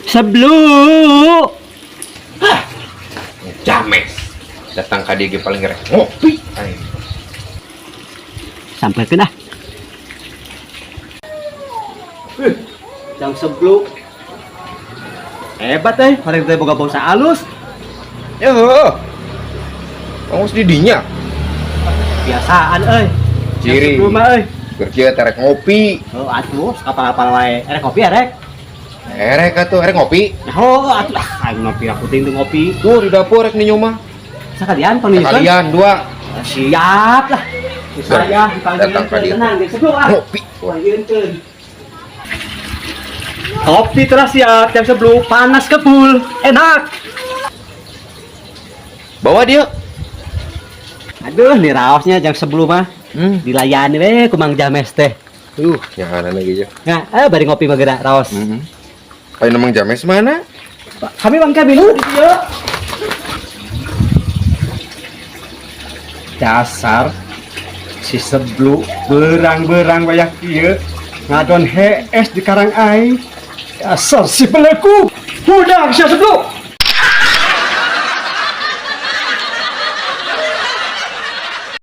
Seblu. Hah. James. Datang ka dieu ge paling rek ngopi. Aing. Samperkeun ah. Jang Seblu. Hebat eh, horeng teh boga bangsa alus. Ya heuh. Kamu di dinya. Biasaan euy. Jang Ciri. Seblu mah euy. Keur kieu teh rek ngopi. Oh, atuh, kapal-kapal wae. Erek kopi erek. Erek atuh, erek ngopi. Oh, atuh ah, aing ngopi aku ting ngopi. Tuh di dapur rek ninyo mah. Sekalian panggilkan. Sekalian dua. Siap lah. Saya dipanggil Datang ka dieu. tenang, Jang Seblu ah. Ngopi. Panggilkeun. Kopi telah siap, Jang Seblu, panas kebul, enak. Bawa dia. Aduh, nih raosnya Jang Seblu mah. Dilayani we ku Mang James teh. Nyahanan lagi ya. Nah, bari ngopi mah geura raos. Heeh. Ayo Mang James mana? Kami Bang Kamilu di dieu. Dasar si Seblu berang-berang wayah kieu ngadon hees di karang aing. Dasar si pelaku. Hudang si Seblu.